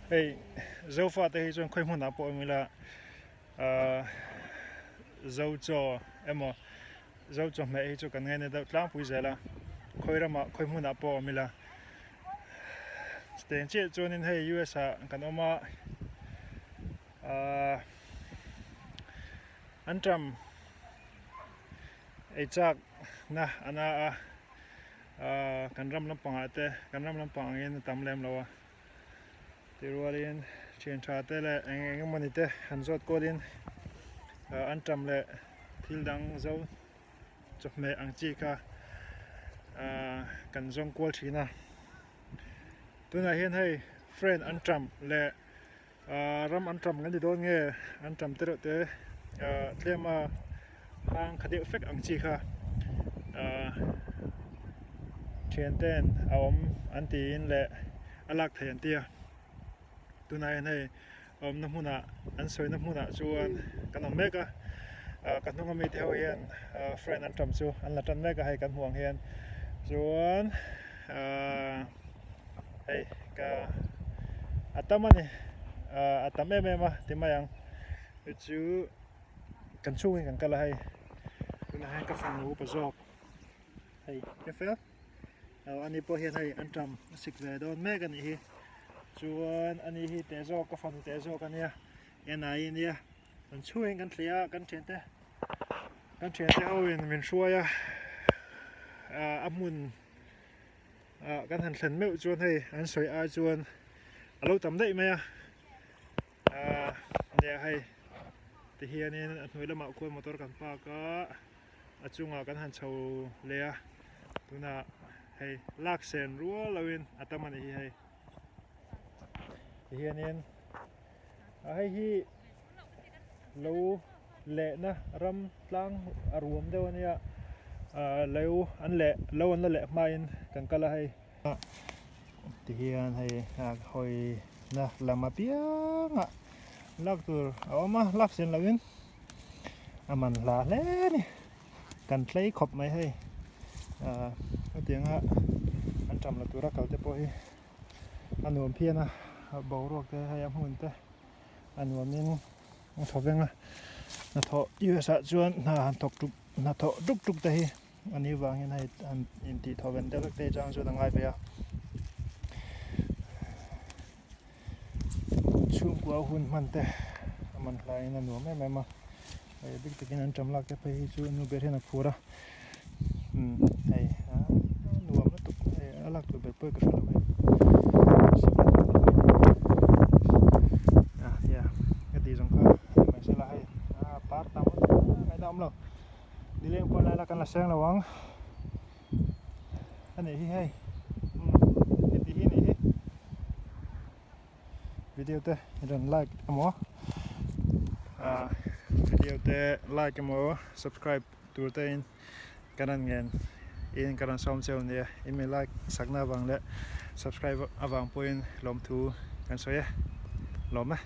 Hei Zofa te hi chuan khawi hmunah pawh awm ila ahh Zo chaw emaw Zo chawhmeh hi chu kan ngaina deuh tlangpui zel a, khawi ramah khawi hmunah pawh awm ila chuteng chiah chuanin hei US ah kan awm a ahh an ṭam ei chak na a na a ahh kan ram lampangah te kan ram lampang angin a tam lem lo a tirualin thian tha te leh eng eng emawni te han zawt kualin ahh an ṭam leh thil dang zo chawhmeh ang chi kha ahh kan zawng kual thin a tunah hian hei friend an ṭam leh Ahh ram an ṭam kan ti dawn nge an ṭam te reuh te ahh tlem a hang kha deuh fek ang chi kha ahh thian ten a awm an tiin leh a lak thei an ti a tunah hian hei a awmna hmunah an sawina hmunah chuan kan awm mek a ahh ka hnung ami te ho hian ahh friend an ṭam chu an la ṭan mek a hei kan hmuh ang hian chuan ahh. Hei ka a tam a ni ah a tam em em a ti mai ang hei chu kan chhungin kan kal a hei tunah hian ka fanu upa zawk hei ka fel aw ani pawh hian hei an ṭam a sik ve dawn mek a nih hi chuan ani hi teh zawk ka fanu teh zawk a nia enai a nia kan chhungin kan thli a kan ṭhiante kan ṭhiante ho in min hruai a ah a hmun. Ah kan han thlen meuh chuan hei an sawi ai chuan a lo tam daih mai a ah nia hei ti hianin a hnuai lamah khuan motor kan park a a chungah kan han chho leh a tunah hei lak sen rual loin a tam a nih hi hei ti hianin ah hei hi lo lehna ram tlang a ruam deuh a nia ah lo an leh lo an la leh hmain kan kal a hei tihian hei hawi na lam apiangah lak tur a awm a lak sen lohin a man hla hle a ni kan tlei khawp mai hei ah hetianga an ṭam la tura kal te pawh hi a nuam phian a boruak te hei a hmun te a nuamin a thaw veng a hnathawh US ah chuan hna han thawk tuk hnathawh tuk tuk te hi a nih vangin hei han intih thaw ven deuh vek te hi chuan chuan a ngai ve a chhungkua hun hman te a man hlaiin a nuam em em a hei bik takin an ṭam lak te phei hi chu nu ber hian a phur a umm hei a nuam lutuk hei a lak tur ber pawh hi ka hre lo hei ah nia ka tih zawng kha ni mai sela hei ah par tam ngaihna awm lo nileng pawh lai la kan la seng lo ang a nih hi hei umm heti hi a nih hi. Video te rawn like emaw ah video te like emaw subscribe tur te in ka rawn ngen in ka rawn sawm cheu nia email like sakna avang leh subscribe avang pawhin lawmthu kan sawi e lawm e.